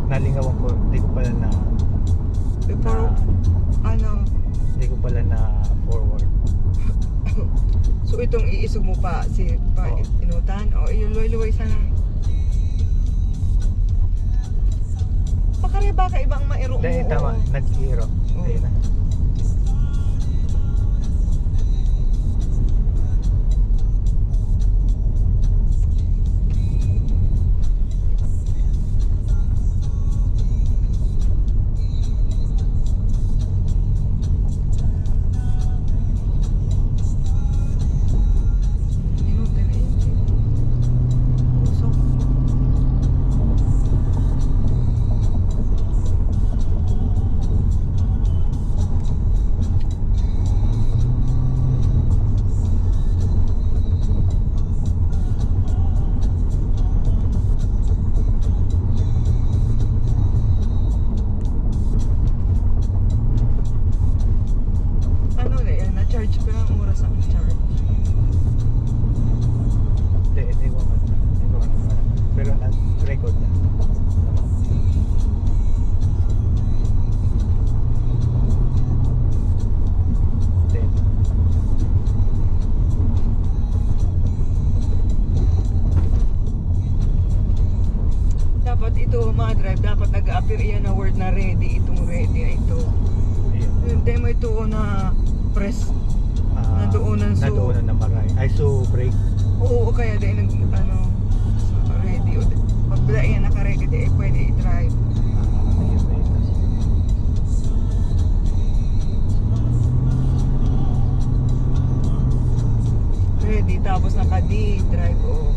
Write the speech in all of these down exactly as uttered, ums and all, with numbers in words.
Nalingawan ko, di ko pala na, Before, na, ano? Di ko pala na forward. So, itong iisog mo pa, si, pa Oo. inutan? O, iluway-luway sana. Pakare baka ibang mairo Dahil mo, tama, oo. nag-iiro. Oo. Ayun na. Ano na yan? Na-charge ko ng oras ang charge. Hindi, hindi ko man. Hindi ko man. Pero nag-record na. Hindi. Dapat ito, mga drive, dapat nag-a-appear iyan na word na ready, itong ready na ito. Ayun. Yung demo ito na press, Ah, na doon ang so nadoonan na maray. Ay, so break. Oo, o kaya dahil nag, ano, so ready. O, pag wala yan naka-ready, di, eh, pwede i-drive. Ah, ayun, ayun. Ready, tapos naka-D, drive, o.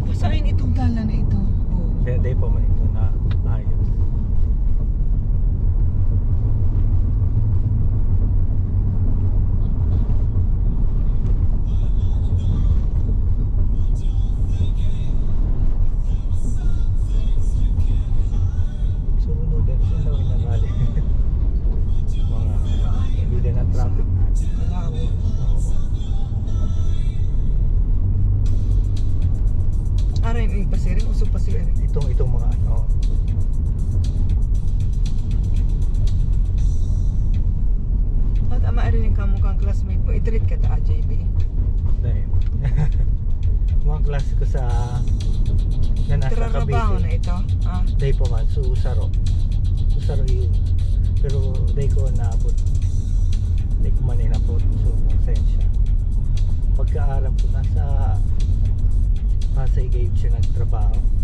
Basahin itong dalan na ito. Oh. Kaya di pa man ito na ayos. Sunod, eh, sino ang nangali? Mga bida na traffic. Malabo. Oo. Aray, may pasiring, usog pasiring. Itong, itong mga ano. Ba't ama, ariling ka mo kang classmate mo? I-treat ka ta, J B. Dahil. Mga klase ko sa, na nasa Cavite. Trarabaho na ito? Ah. Dai pa man, so saro. So saro yun. Pero dai ko naabot. Dai ko man inabot. So, pasensya. Pagkaaram ko, nasa Pasay gayud siya nagtrabaho.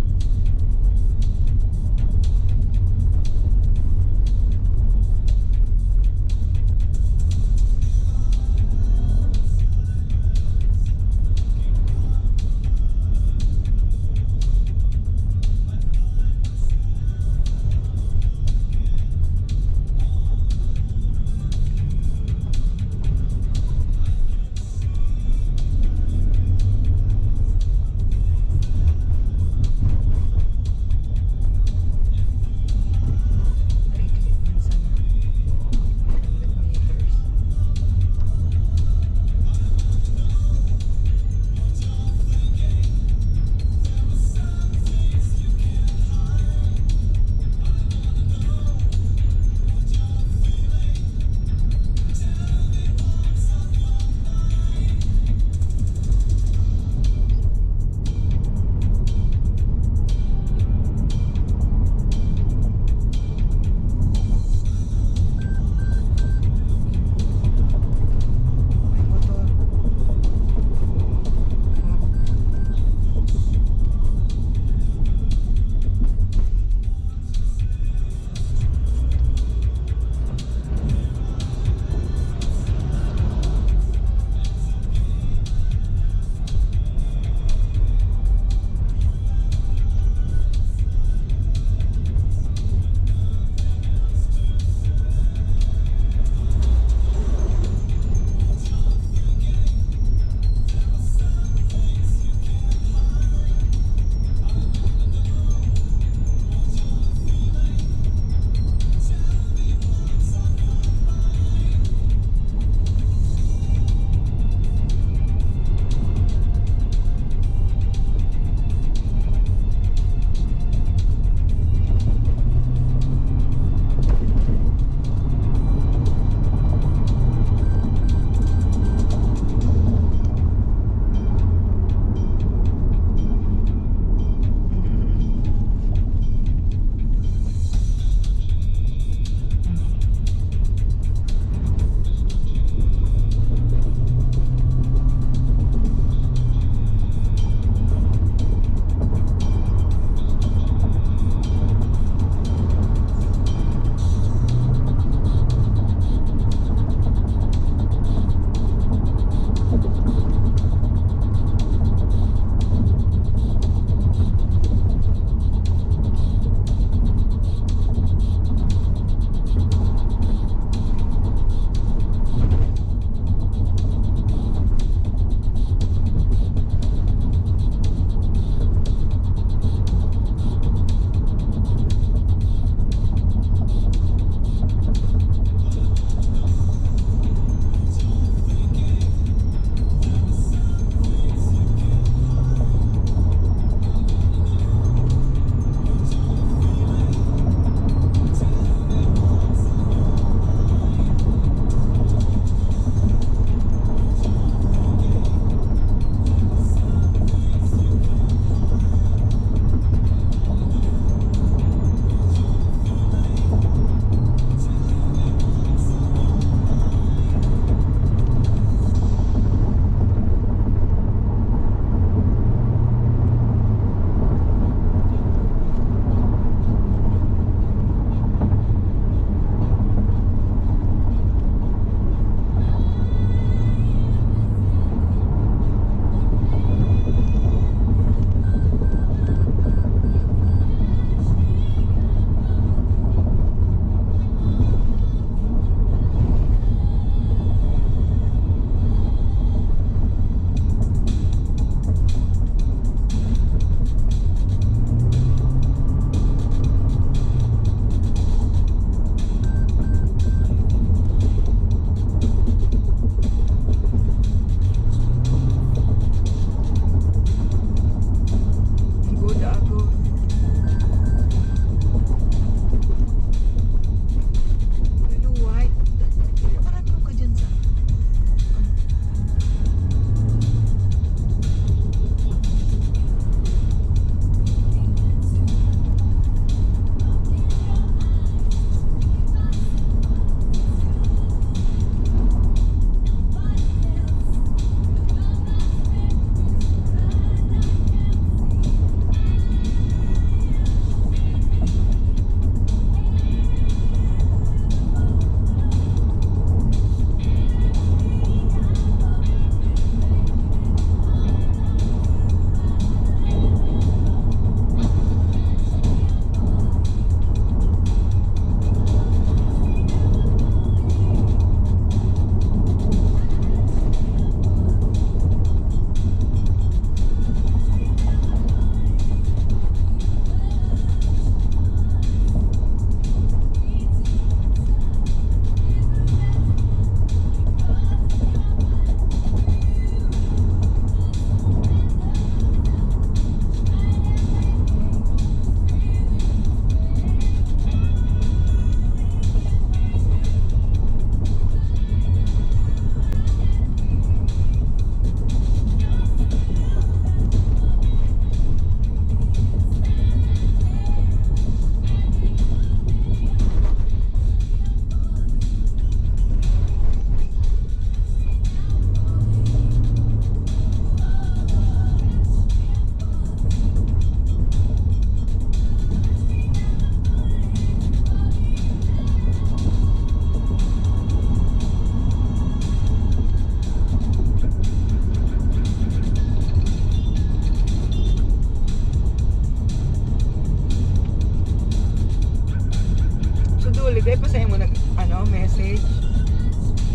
Ano, message?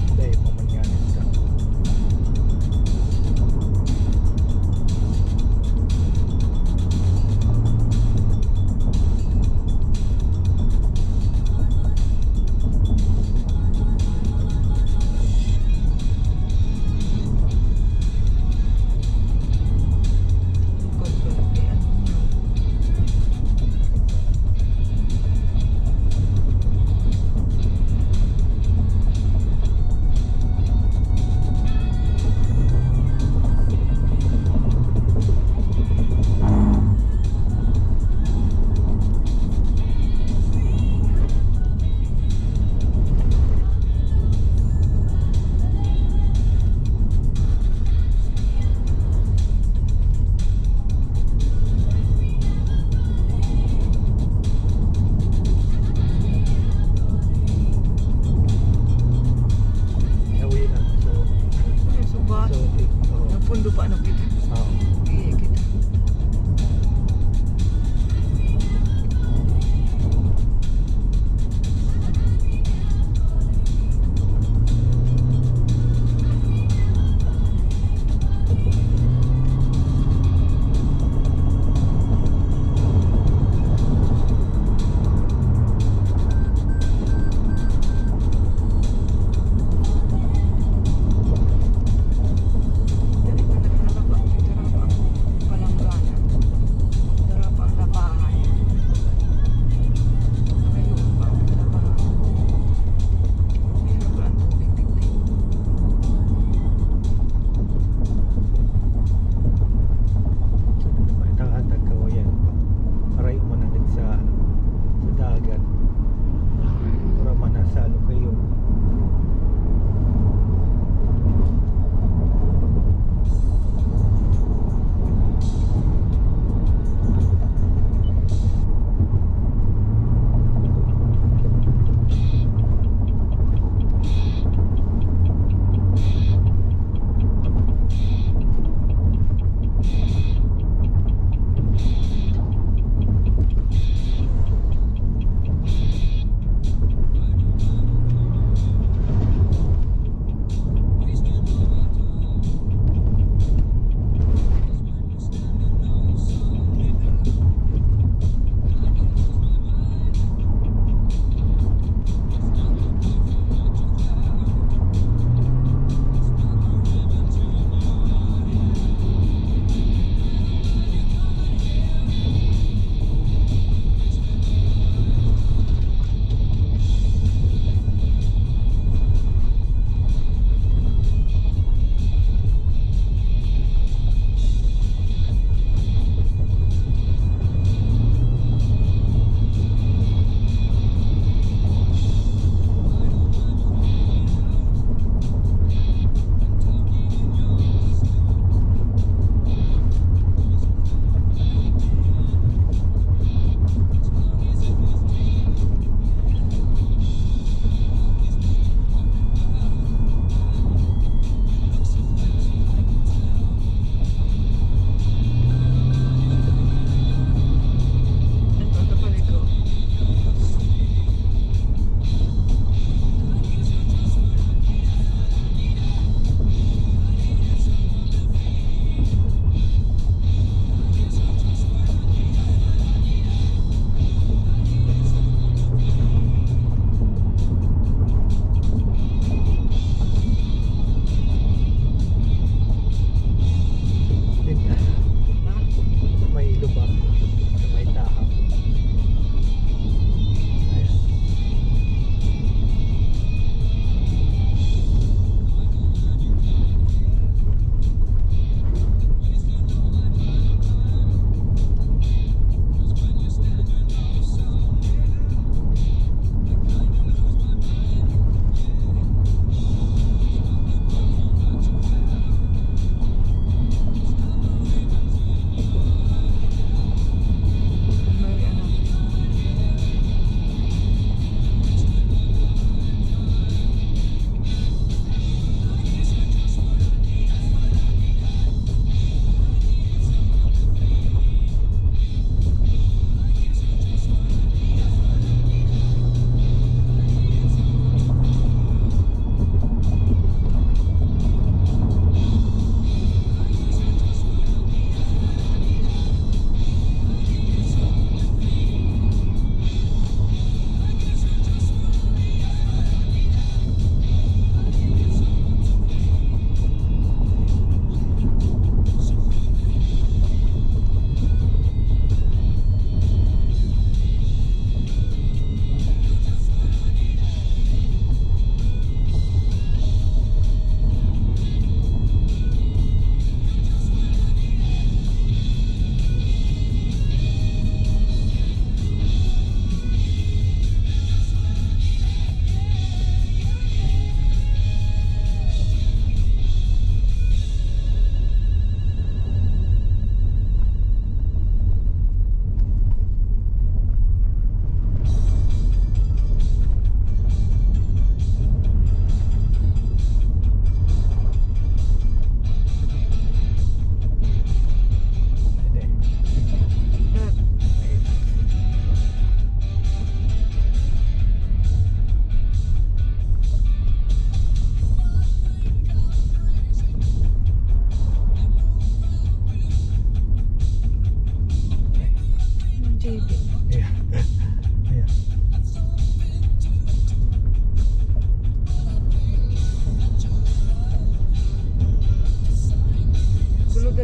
Hindi, pamanyanin ka. Good, good, good.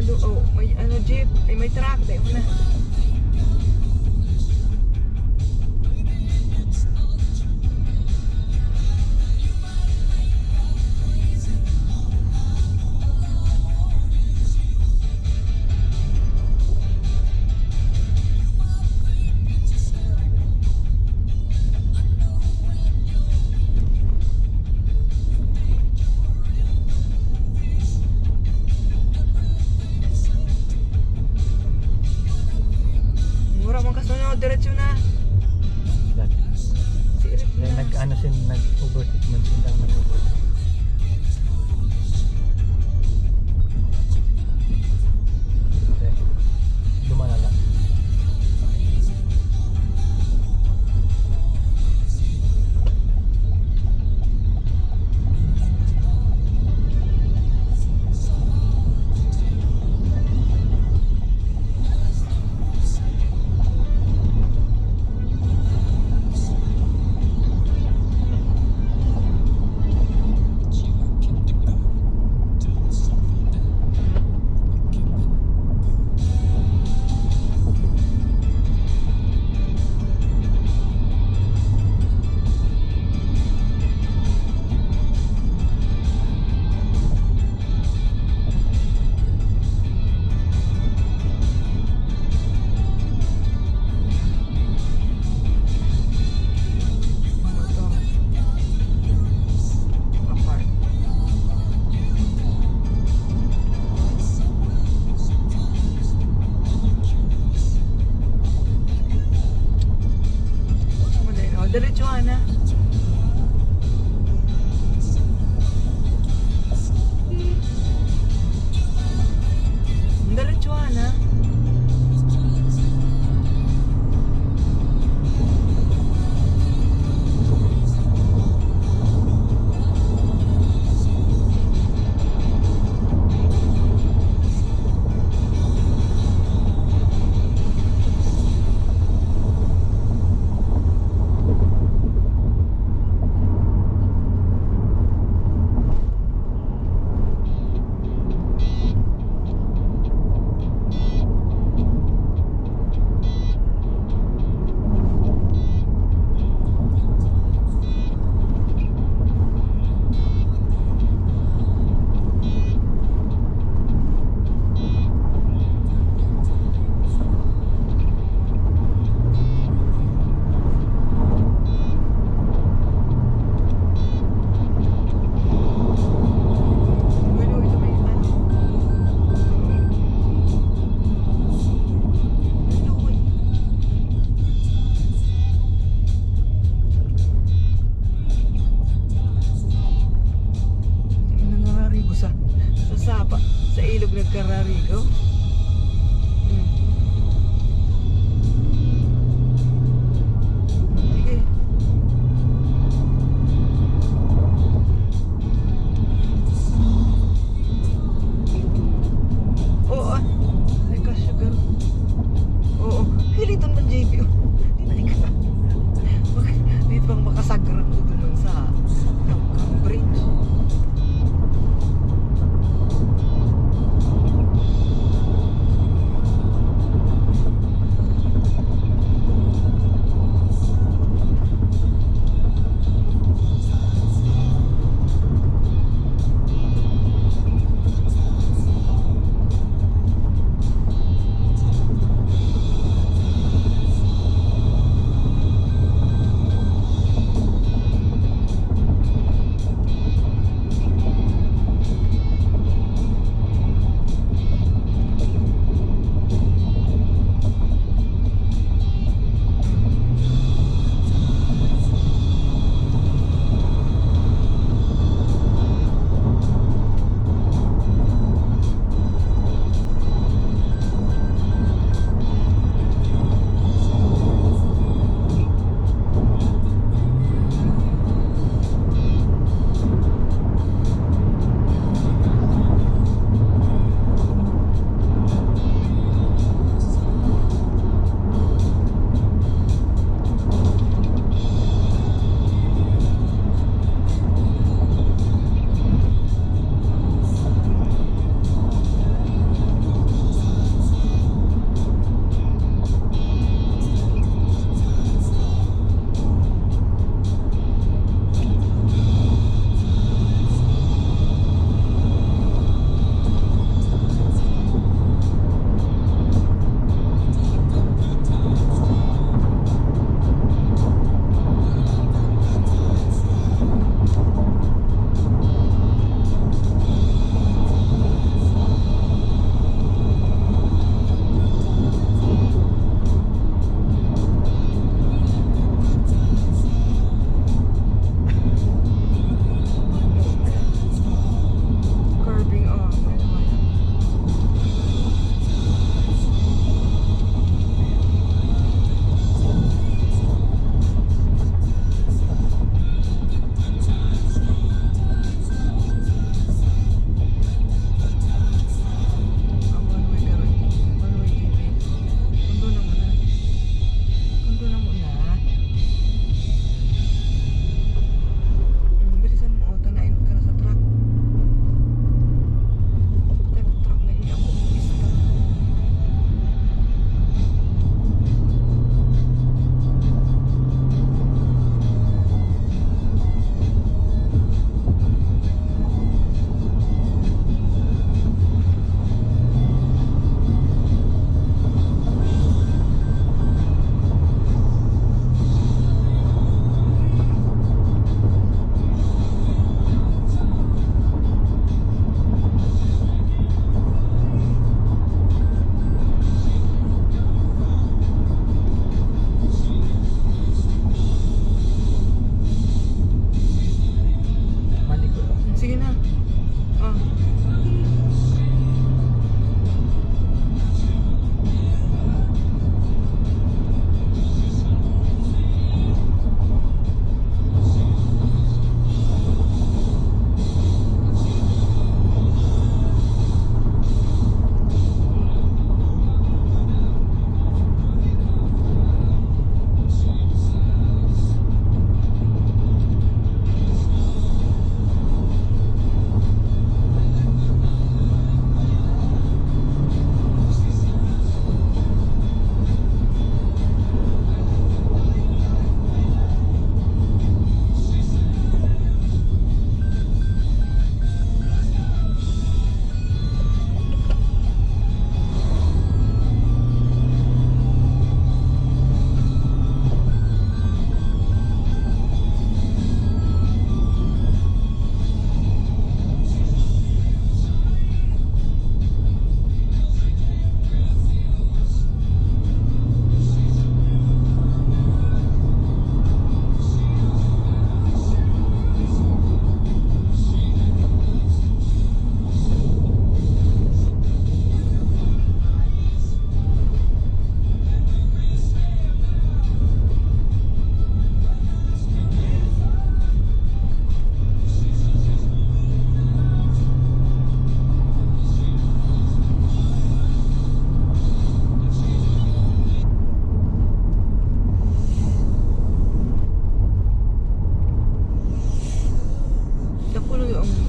Oh, may ano, jeep. Ay, may truck. Dahil mo na. Mura mong kasunod, diretso na. Dati. Si Eric Kaya na. Nag-ano siya, nag-overtake man siya, nag-overtake. Okay. Luma na lang. Oh, diretsuhan na. Diretsuhan na. Nangararigo sa, sa sapa, sa ilog nagkararigo. Hmm. Sige. Oo, ah. Ay, ka-sugar. Oo. Hiliton man, J B, oh. Di na ikaw. Di pang makasagrang ko dun man sa Cambridge.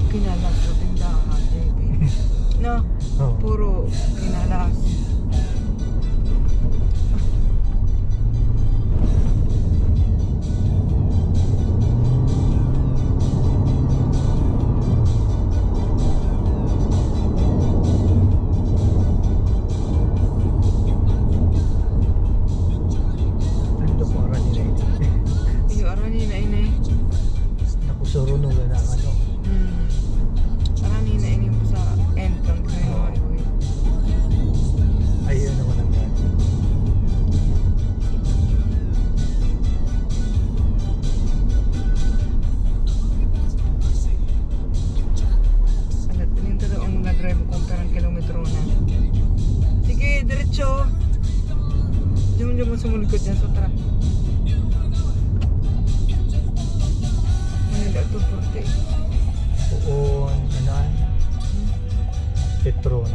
Kinalas sa tindahan, J B. No? Oo. Puro kinalas. Ano to, kung arani na ito? Iyo, arani na ini. Naku, suruno na ang ano. Hmm. Arani na ini sa end ng Green Oo. Highway. Ayun naman ang gani. Alat, ining tao ang nag-drive kung karang kilometro na. Sige, diretso. Diyan, diyan mo sumulod ka dyan sa truck. Manila to, forty. Poon, ano? Petron,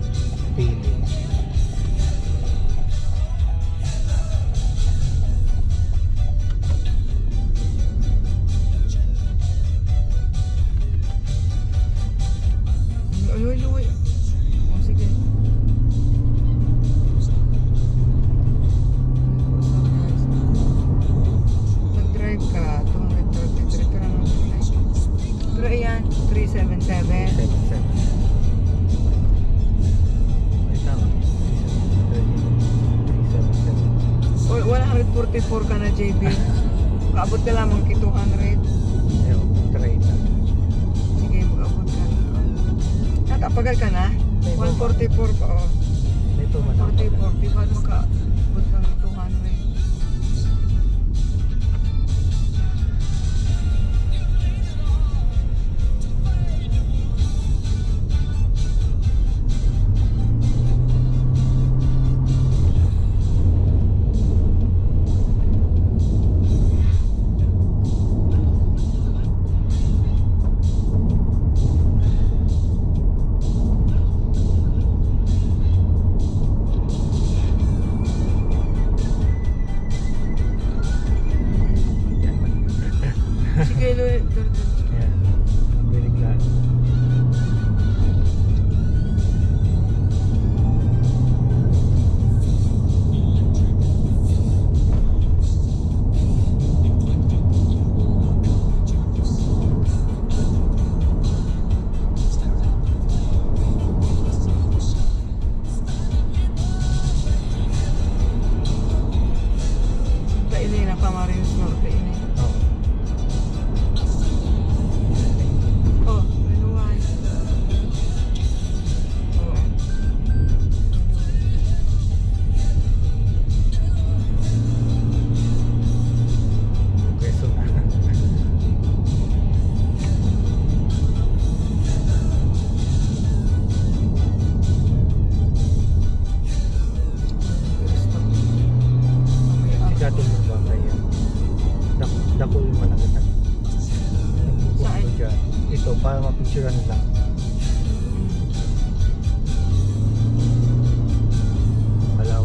Pili. Ay, ay, ay. O, sige. Nag-drive ka, two hundred thirty-three, pero ano, pero ayan, three seven seven. Seven seven. Ay, tama. Three seven seven. Three seven seven. O, one hundred forty-four ka na, J B. Kaabot ka lamang ki two hundred. Ayun, try na. Sige, mag-abot ka na. Nakapagal ka na? May One forty-four pa, oh. May two man. Forty-four, di ba makaabot ka ng two hundred? Sige, Lord. Ayan. Bilig na. Sa ini na Camarines Norte ini. Oo. Oh, maluway. Oo. Pwesto na. Si Kato mo ba kaya? Dak-, dakul man ang anak. Saan? Ito, para mapicturan lang. Palaw.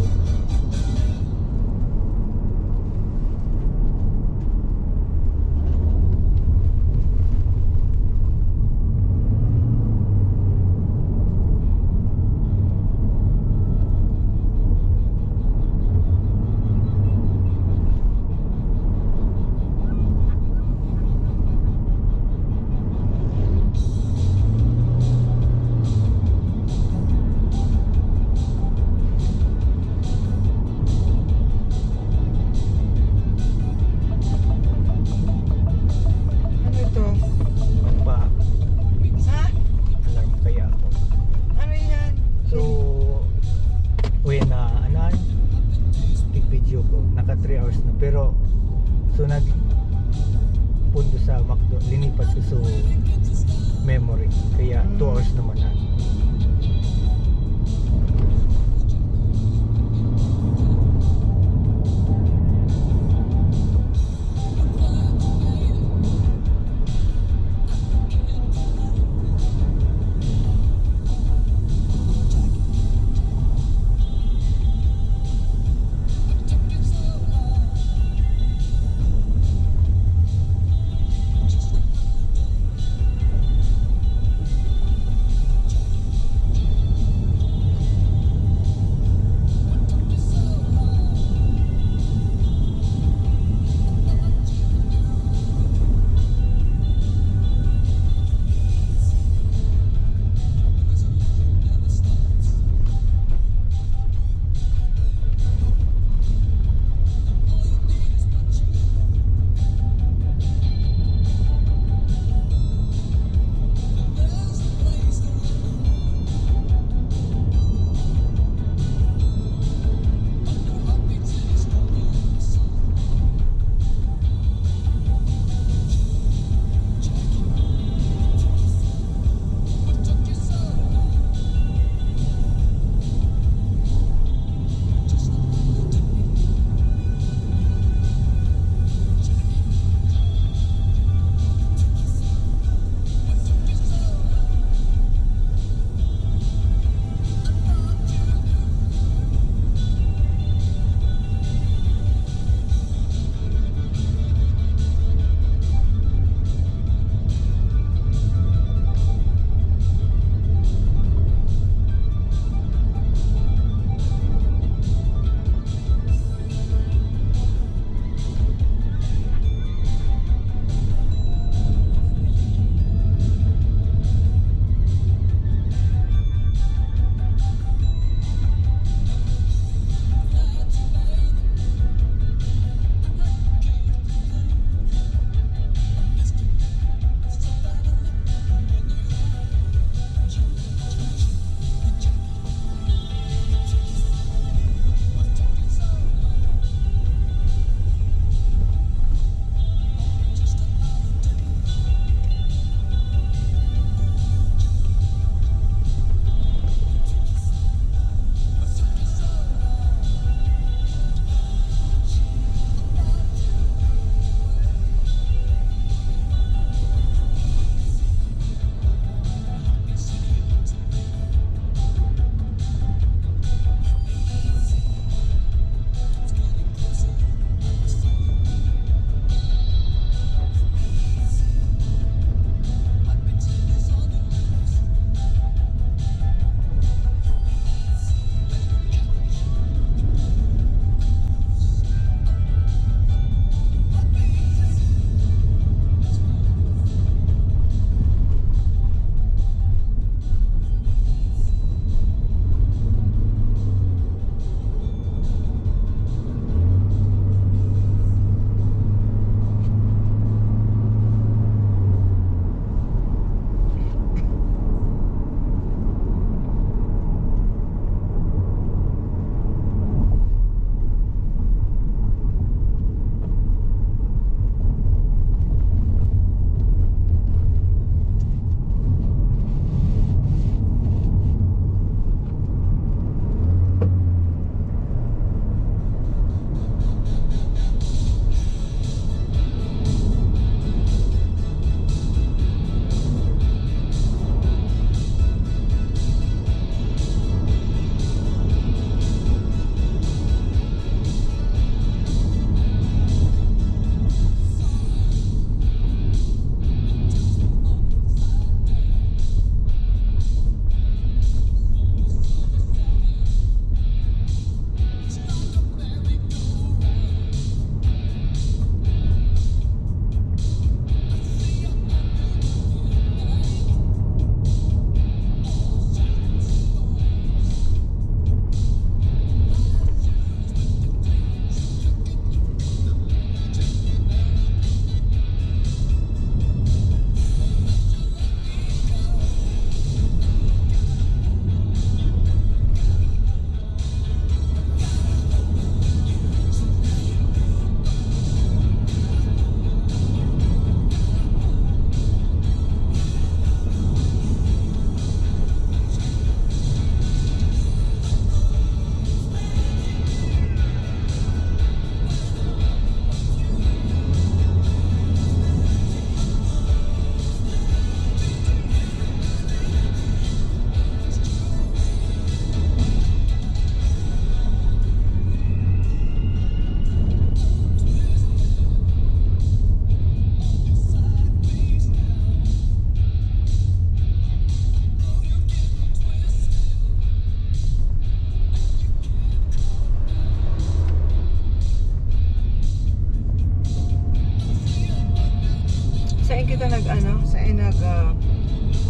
Ano ito? Ba? Ha? Alarm kaya ako. Ano yan? So, uy, na, ano, tig-video ko. Naka three hours na. Pero, so, nag-, pundo sa McDo, linipat ko sa memory. Kaya, two hours naman na.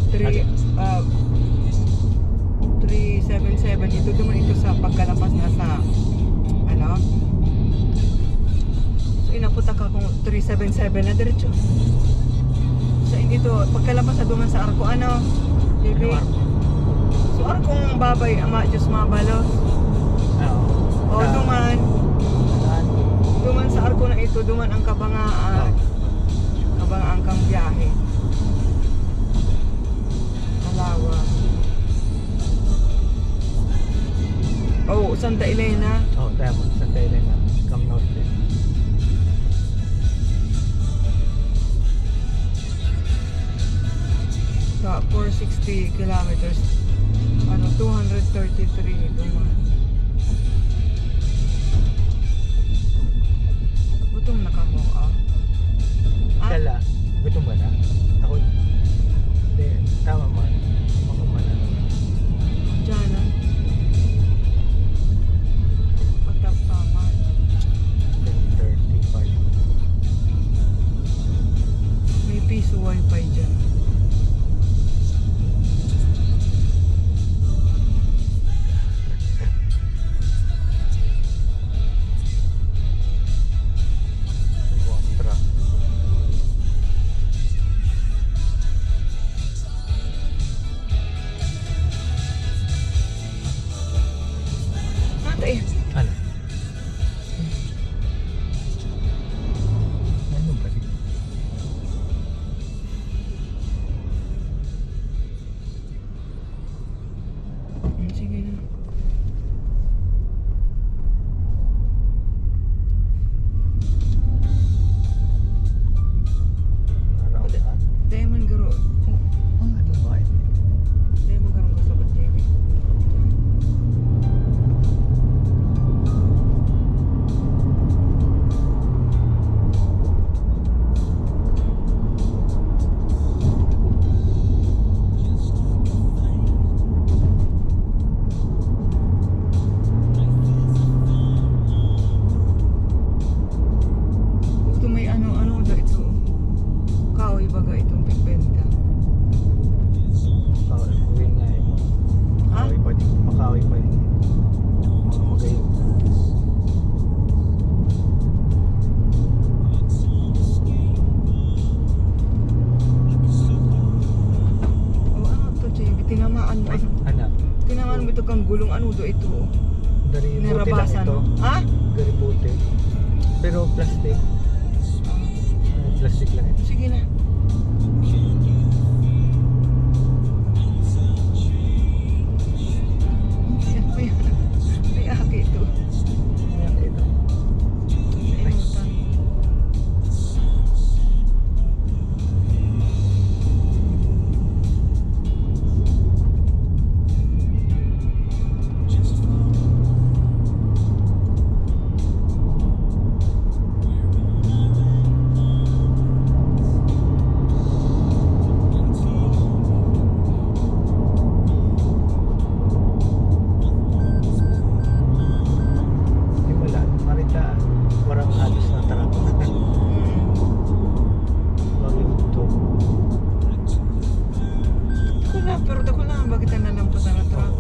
Three, ah, three seven seven. Ito naman ito sa pagkalabas na sa, ano? So, inaputak akong three seven seven na diretso. Sa ito, pagkalabas na duman sa arko, ano? Baby? Ano arko? So, arkong babay, ama, Diyos mabalo. Oo. O, Sa duman. Saan? Duman sa arko na ito, duman ang kabangaan. Oo. Kabangaan kang biyahe. Palawan. Oh, Santa Elena. Oh, tama. Santa Elena. Cam Norte. Sa four sixty kilometers, ano, two hundred thirty-three duman. Gutom na kamo, ah? Ah? Kala, gutom ka na? Ako, hindi, tama man. Ako man, ano. Diyan, ah. Pagkaptaman. Ten thirty-five. May piso wifi dyan. Buang truck. Ate. Ano? Ano ba? Hmm, sige na. Naraw ka? Diamond Garo. Oh, ang ano ba yun? Diamond Garo ko sa J B. Ito may ano, ano, da ito. Kahoy baga itong pigbenta. Makahoy, uwi nga eh, mo. Ha? Makahoy pa din, makahoy pa din. Mga magayon. O, ano to, J B? Tinamaan mo. Ay, ano? Tinamaan mo ito kang gulong. Ano do ito? Garibote lang. Nirabasan ito. Ha? Garibote. Pero plastic. Plastic lang ito. Sige na. May, may aki ito. May aki ito. Sa inutan. Di wala. Marita, warang halos na truck. Mm. Bakit ito? Dako na, pero dako na. Bakit na lang po sana truck?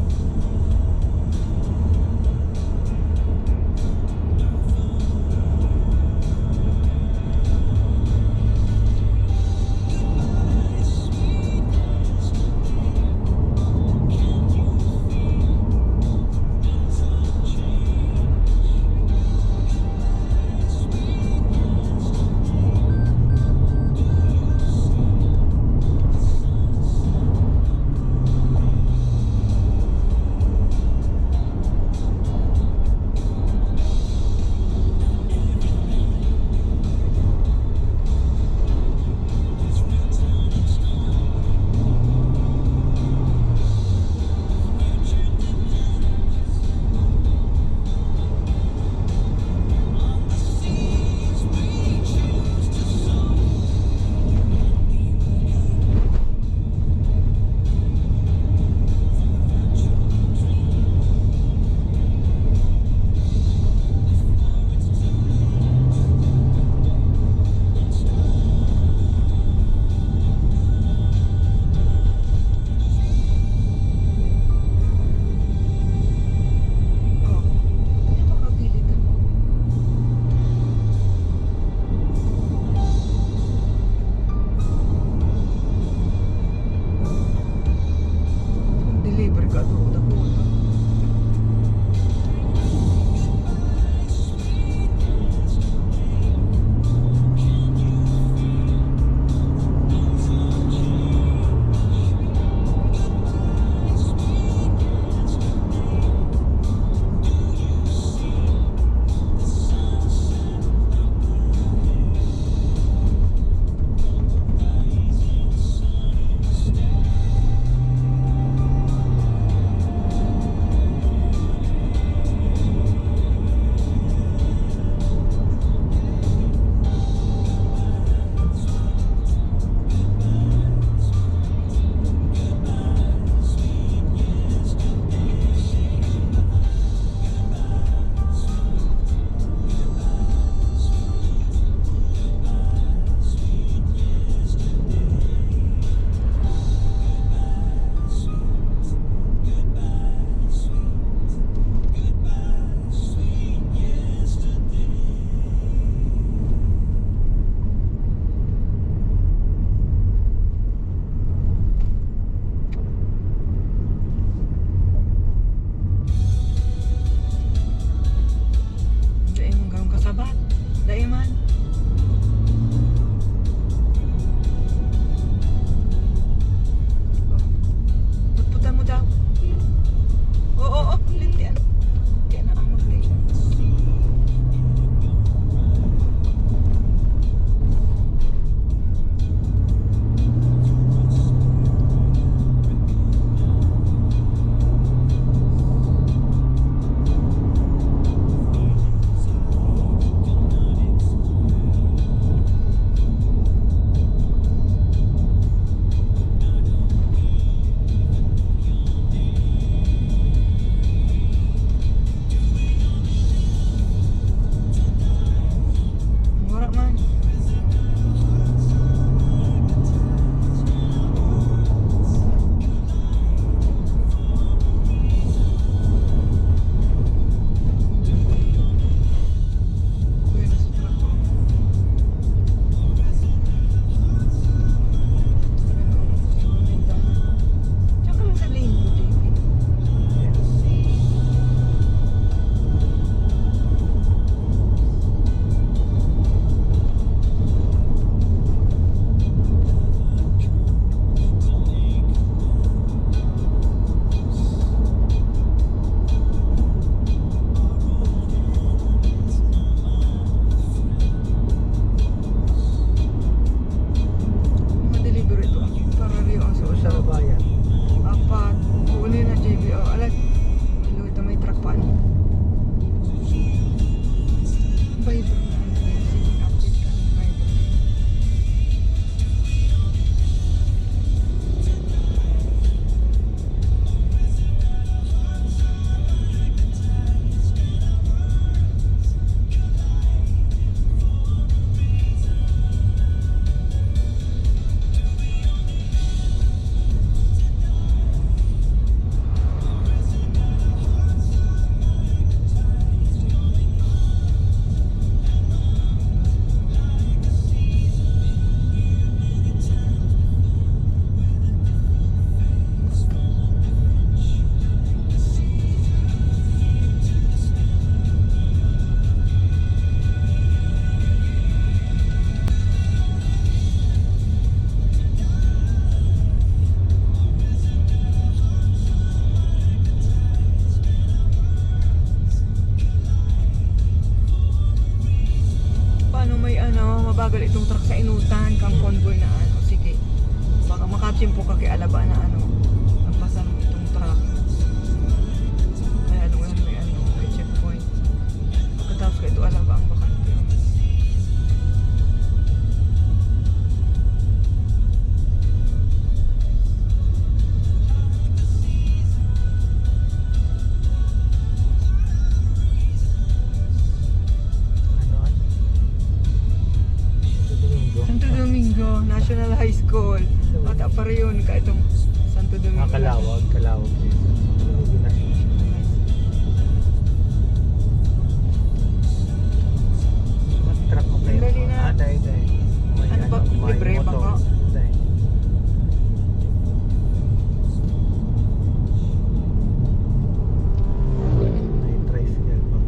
Gali itong truck sa inutan, kang convoy na ano, sige. Baka makatsimpo ka kay Alaba na ano, lampasan mo itong truck. Kaya ano yan, may ano, may checkpoint. Pagkatapos ka ito, Alaba ang bakante. Ano? Santo Domingo. Santo Domingo National High School. Bata pa rin yun, ka itong Santo Domingo. Ah, Kalawag, Kalawag. Hindi na. Mas truck mo kayo. Ang dali na. Ah, dahil, dahil. May Ano ba? May Libre ba motor. Ko? Dahil. May tricycle pa.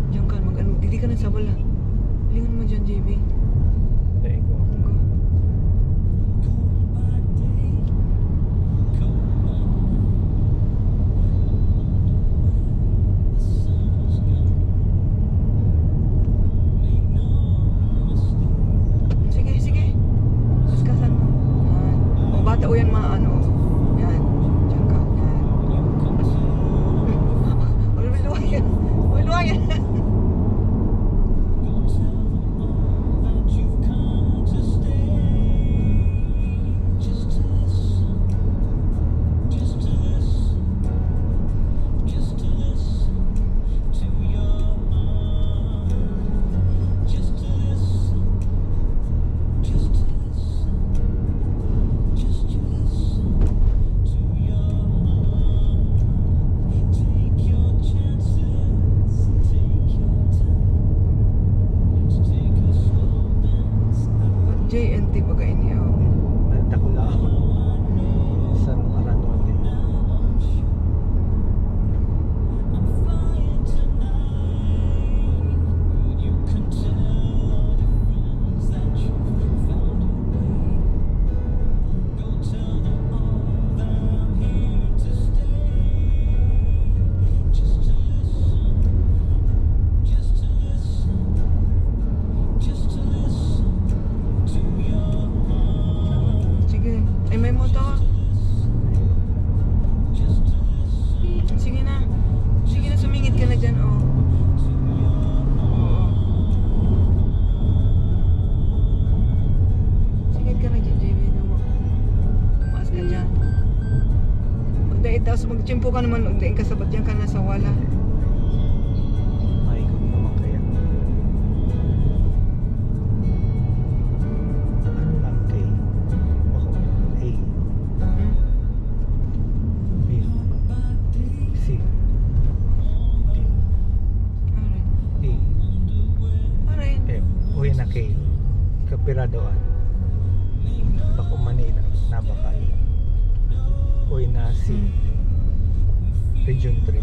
Diyan ka mag-ano, didi ka na sa wala. Lingon mo dyan, J B. Dahil ko. Go. Sige, sige. Kaskasan mo. Yan. O, bata, o yan, mga ano. Yan. Diyan ka. Yan. Uy, may luwayan. Uy, luwayan. J N T baga ini, oh. Nagdakula ako. Sa mga ranon, eh. Sige. Ay, may motor. Sige na. Sige na, sumingit ka na dyan, oh. Oo. Singit ka na dyan, J B, no? Tumaas ka dyan. Pag dahil taas, magtsimpo ka naman, pag dahil ka sabat dyan, ka na sa wala. Maikot naman kaya. Ano lang kay, bako, A. Hmm? B. C. D. Alright. E. Alright. F. Uy, na K. Kapirado an. Bako Manila, Nabakal. Uy, na C. Region three.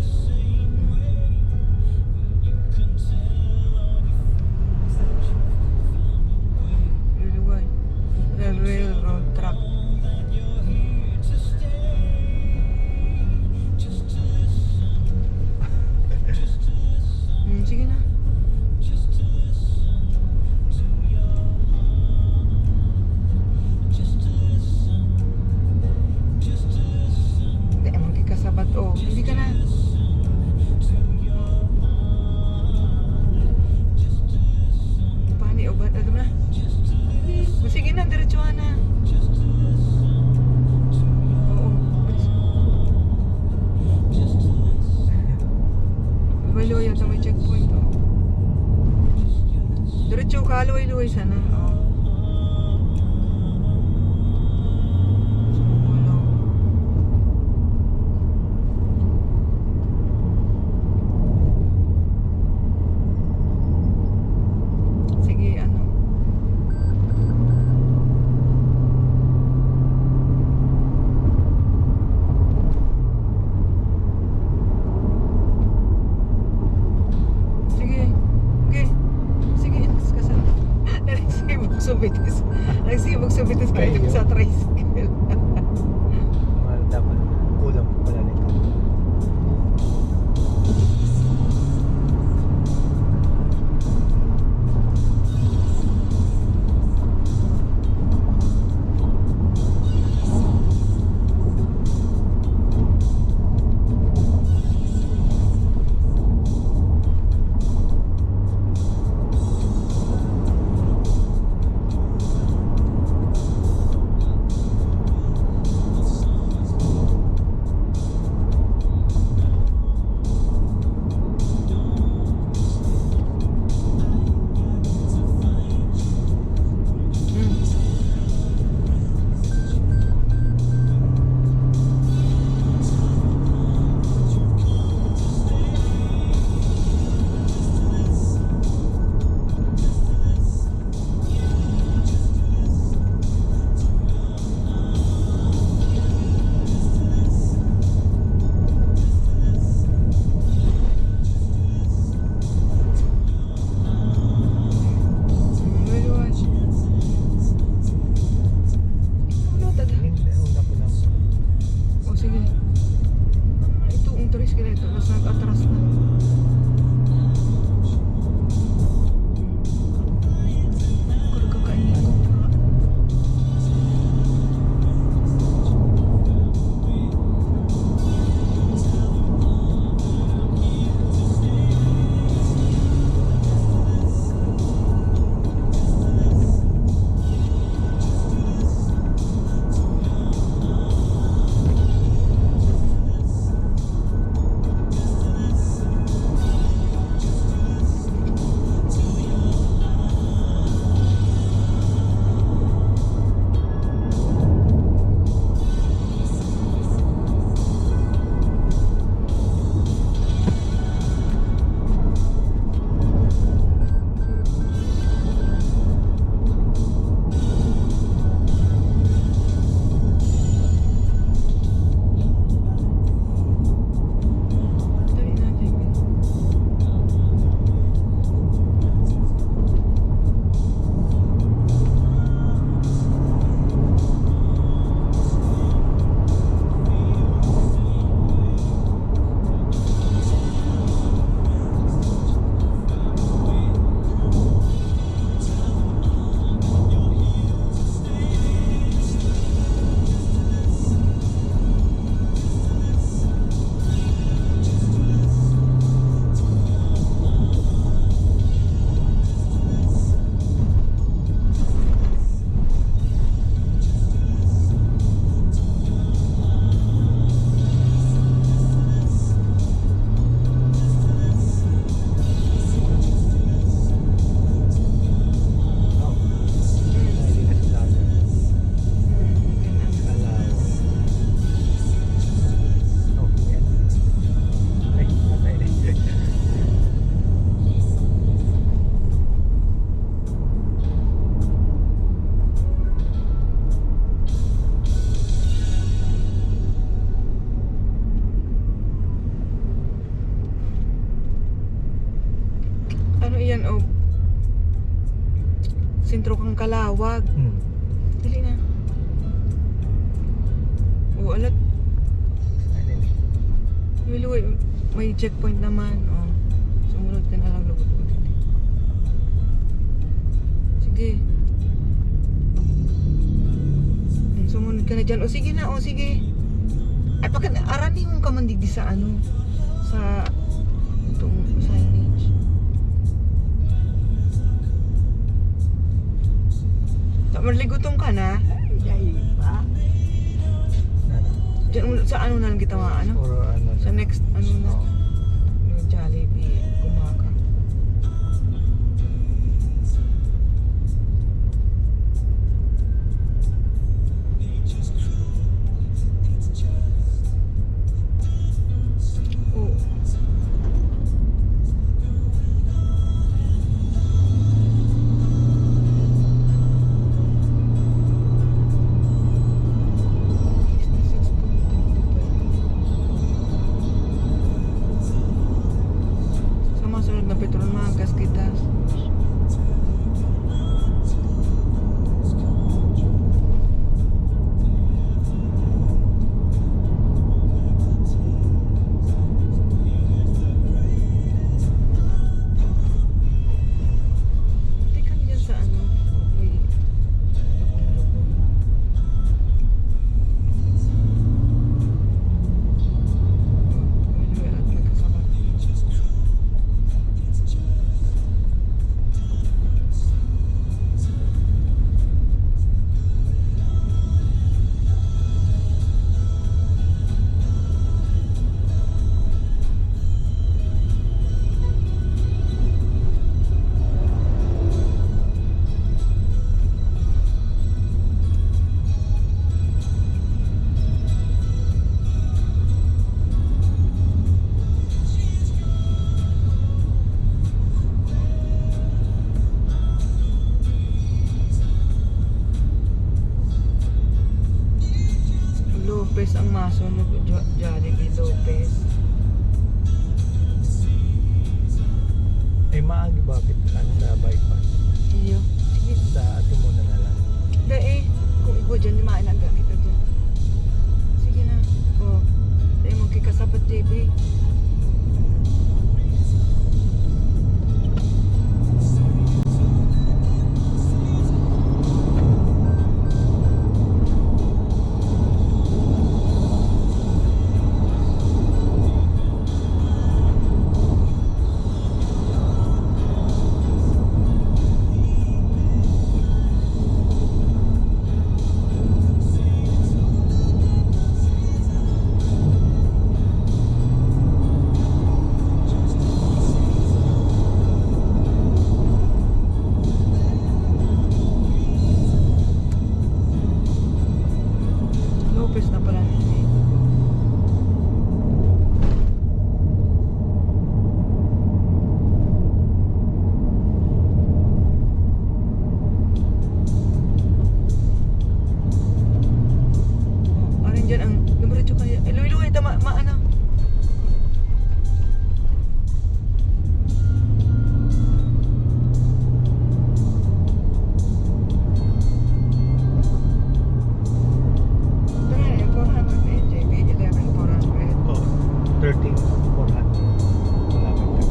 Railway. Rail-, railroad track. Hmm, sige na. Dai man ka sabat, oh. Hindi ka na. Pani, oh, ba't ano na? O, sige na, diretsuhan na. Oo, bilis. Luway-luway yata may checkpoint, oh. Diretso ka, luway-luway sana. Oh. Sige, ano. Bitis. Nagsibog sa bitis kayo. Ayun. Sa tricycle. Mga dapat kulang pala nito. Ano, taga? Hindi, wala ko lang. O, sige. Ito, ang tres ka na ito. Mas nag-atras na. Karga ka ini, Cobra. Ano iyan, o? Sentro kan Calauag. Hmm. Dali na. O, alat. Ay, dali. Luwi-luwi, may checkpoint naman. O, sumunod ka na lang, lugod-lugod. Sige. Hmm, sumunod ka na dyan. O, sige na, o, sige. Ay, pagka, araningon ka man digdi sa ano, sa itong signage. Sa, maligutom ka na? Ay, dahil pa. Diyan, sa ano na lang kita, mga ano? Or ano Sa na. next, ano na? Oo. Yung Jollibee, Gumaca. Oh. Lopez ang masunod, Jo-, Jollibee Lopez. Eh, maagi ba kita sa bypass? Iyo. Sige. Sa ato muna na lang. Dai, kung igwa dyan, di maalaga kita dyan. Sige na. Oh, dai mo kikasapat, J B. Lopez na pala ni. Oh, arin dyan ang dumiretso kayo. Eh, luwi-luwi, tama, ma-, ano? Pero yun, four hundred na yun, J B, eleven four hundred. Oh, thirteen four hundred. Malapit na.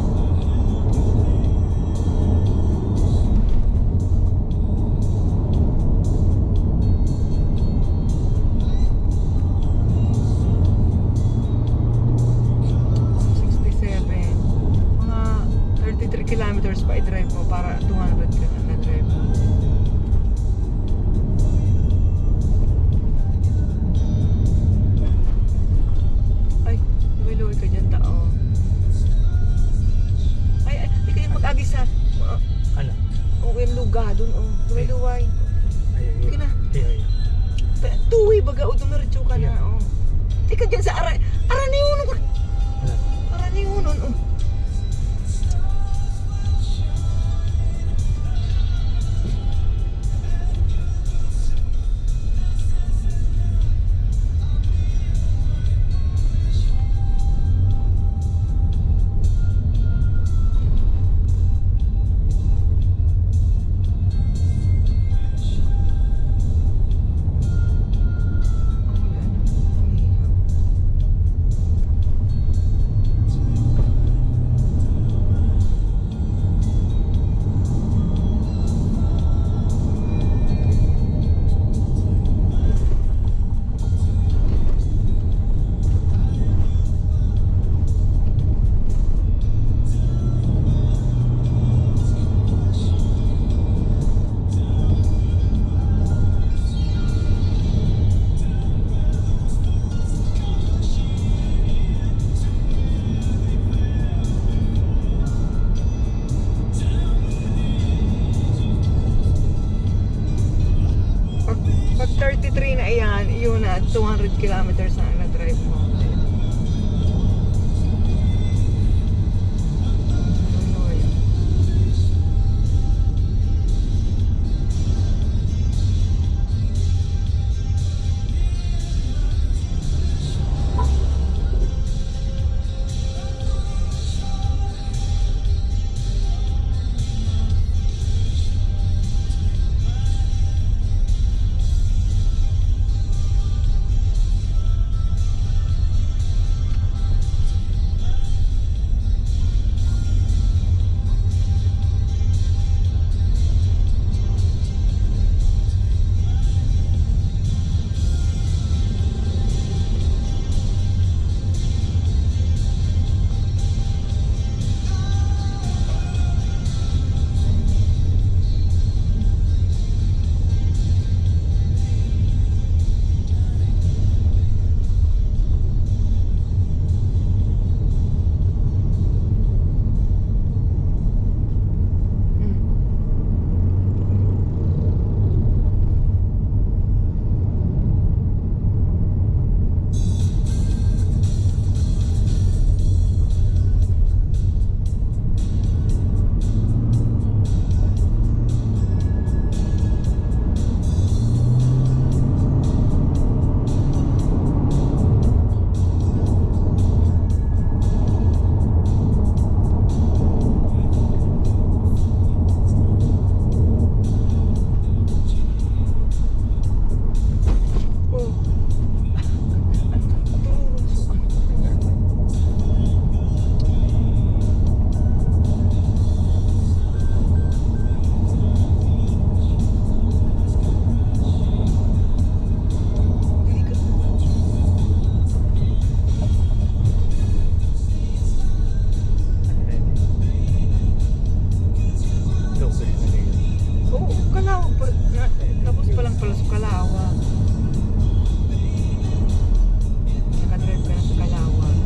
Sixty-seven. Mga thirty-three kilometers pa i-drive mo para two hundred ka na na-drive mo. Ay, luwi-luwi ka dyan, tao. Ay, ay, di kayo mag-agi sa, uh, Ano? Oo, yung lugadon, oh. Luway-luway. Ay, ay, ay. Sige na. Ay, ay, ay. Pa-, two-way baga, o, dumiretso ka na, Yeah. Oh. Tika dyan sa ara-, araniunon ka. Ano? Araniunon, oh. Pag, pag thirty-three na iyan, iyon na, two hundred kilometers na ang na-drive mo. Na, tapos pa lang pala sa Calauag. Nakadrive ka na sa Calauag.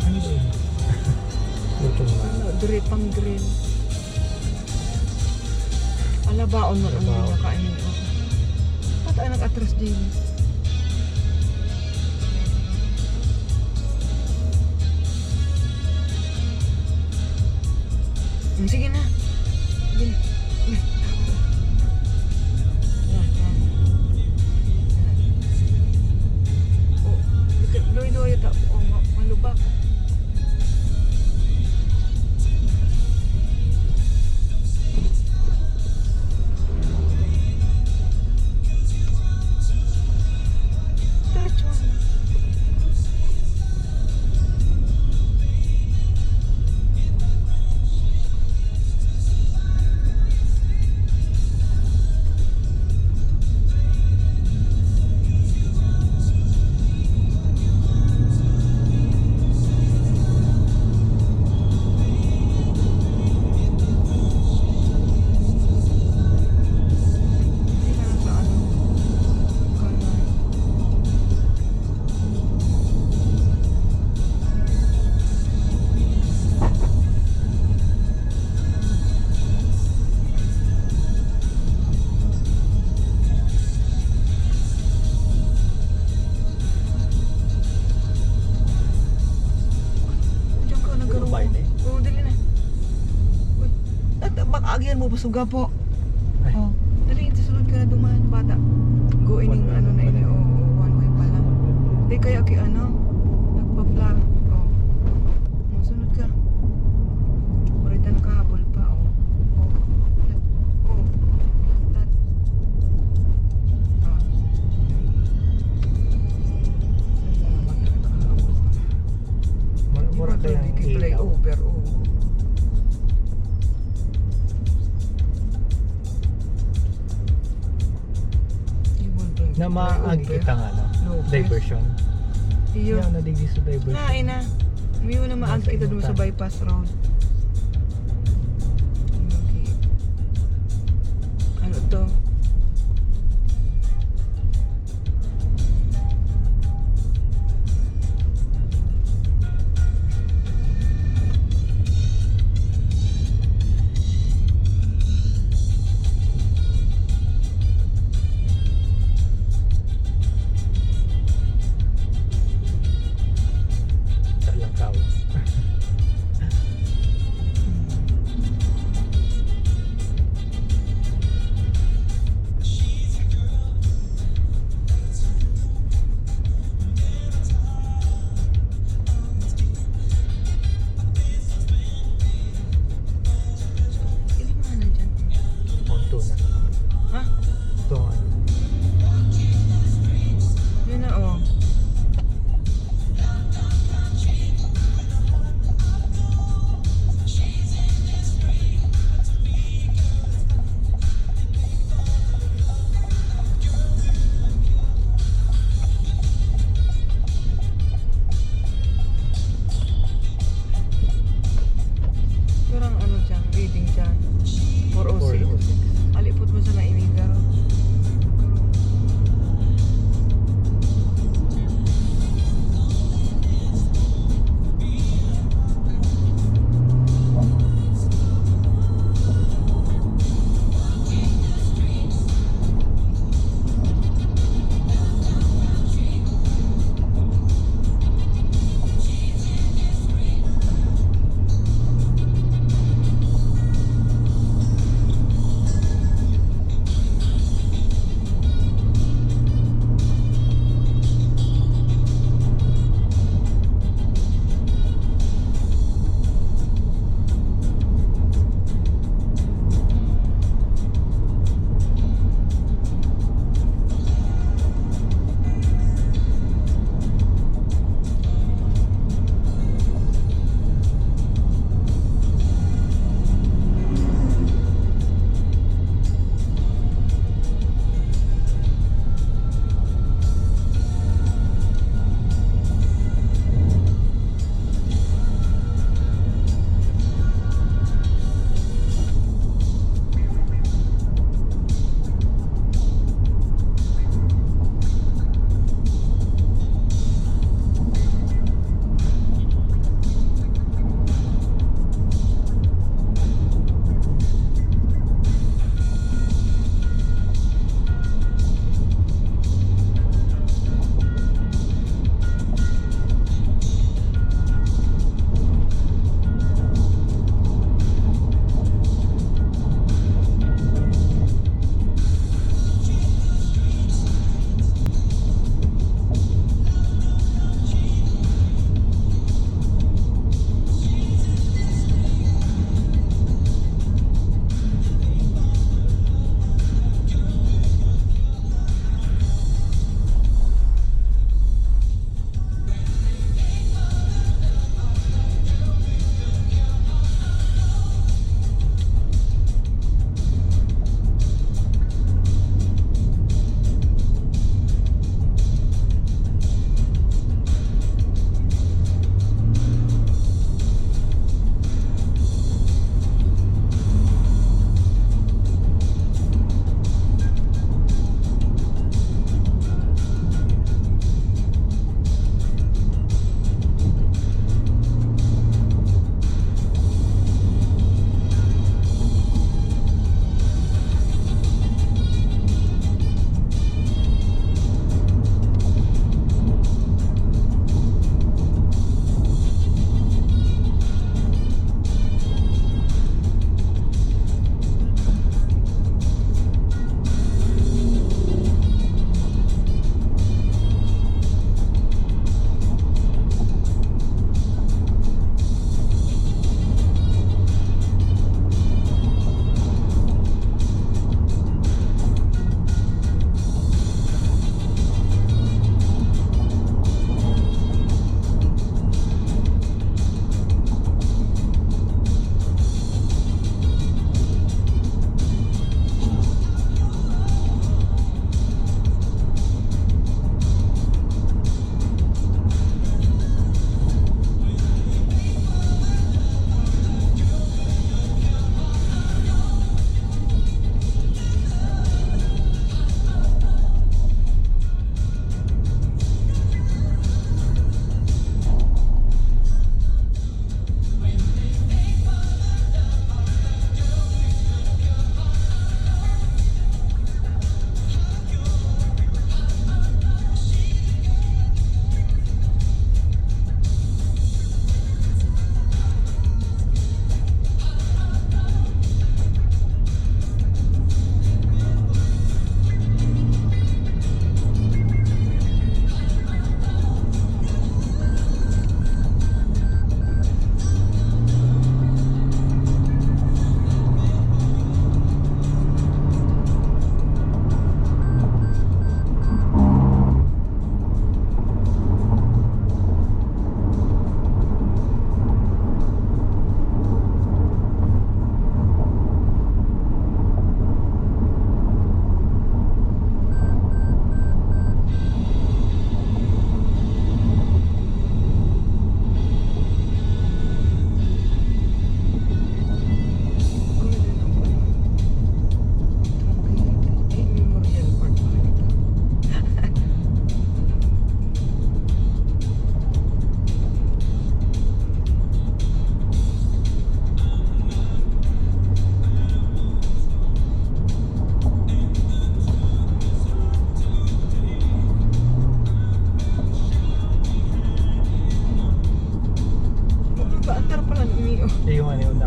Ano ba yun? Luto na. Ano, dre-, pang grill. Ala, baon man ang Baon. Mga kain, oh. Patay, nag-atras din. Hmm, sige na. Sige na. Yan, yan. Yan. Oh, loy-loy ta. Oh, ma-, malubak. Diretso. Diyan ka, nagkaroon. Babae na eh. Oo, dali na. Uy, at baka agihan mo, busog ka po. Ay. Oh, dali, ito sunod ka na duman, bata. Go, ining ano na ini, oh, one way pala. Di kaya ki ano, nagpa-flag. Oh. Oh, sunod ka. Paritan ka, habol pa, oh. Oh. Oh. Tat-, ah. Salamat, nakahabol ka. Mura, mura kaya ang flyover, oh. Na maagi kita nga, no? Lopez. Diversion. Iyo. Yan, nadigdi sa diversion. Nga, ina. May una maagi kita dun sa bypass road. Okay. Ano to? Sa Langkaw.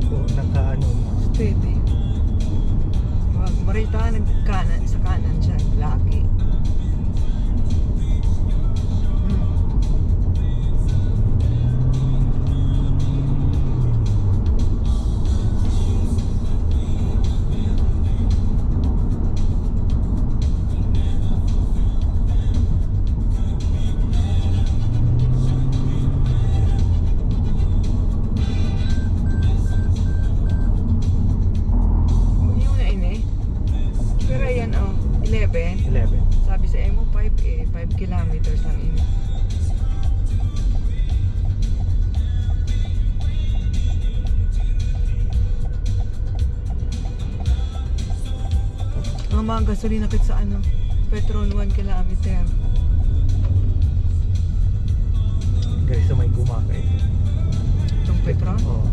Oh, naka ano. Steady. Mag-, marita ng kanan, sa kanan siya, lagi. Hmm. Yung na ini. Pero ayan, oh, eleven. Eleven. Sabi sa emo, five eh, five kilometers lang ini. Ang mga gasolina kit sa ano, petrol, one kilometer. Guys, sa may gumaka ito. Itong petrol? Oo.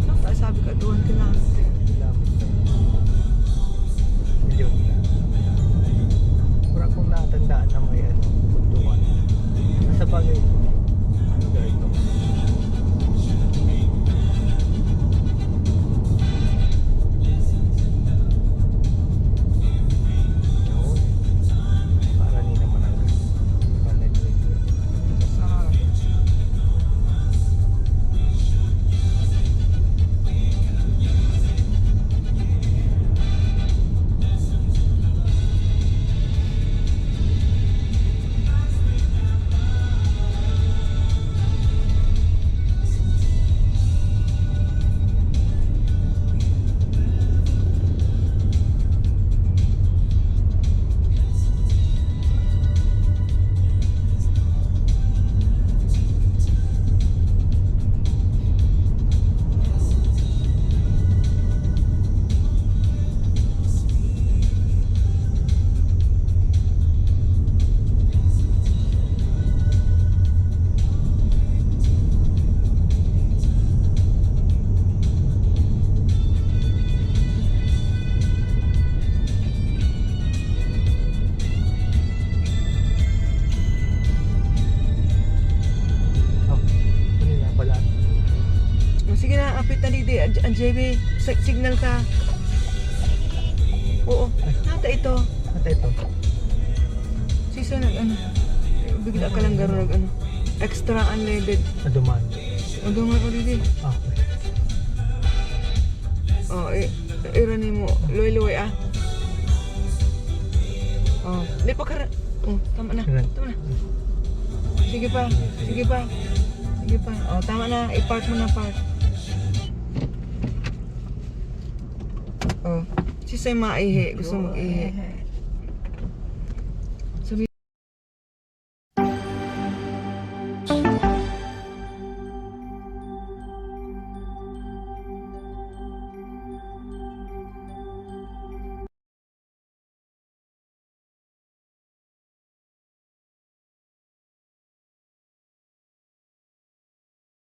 Ang taas, sabi ka, one kilometer. Kilometer. Milyon na. Wala akong natandaan na may ano, puntuan. Sa bagay, ano ba ito? Yun. Para ni naman ang planet. Sa Oh, kanina pala. Oh, sige na, apit na digdi, J B. Sig-, signal ka. Oo. Ay. Nata ito. Nata ito. Sisa nag ano. Bigla ka lang garo nag ano. Extra unleaded. Aduman. Aduman already. Ah, okay. Oh, eh, ira nimo. Luway-luway, ah. Oh, di pa kara-, oh, tama na. Tama na. Sige pa. Sige pa. Sige pa. Oh, tama na. I-park mo na, park. Oh, si Soy maihi. Gusto mag-ihi.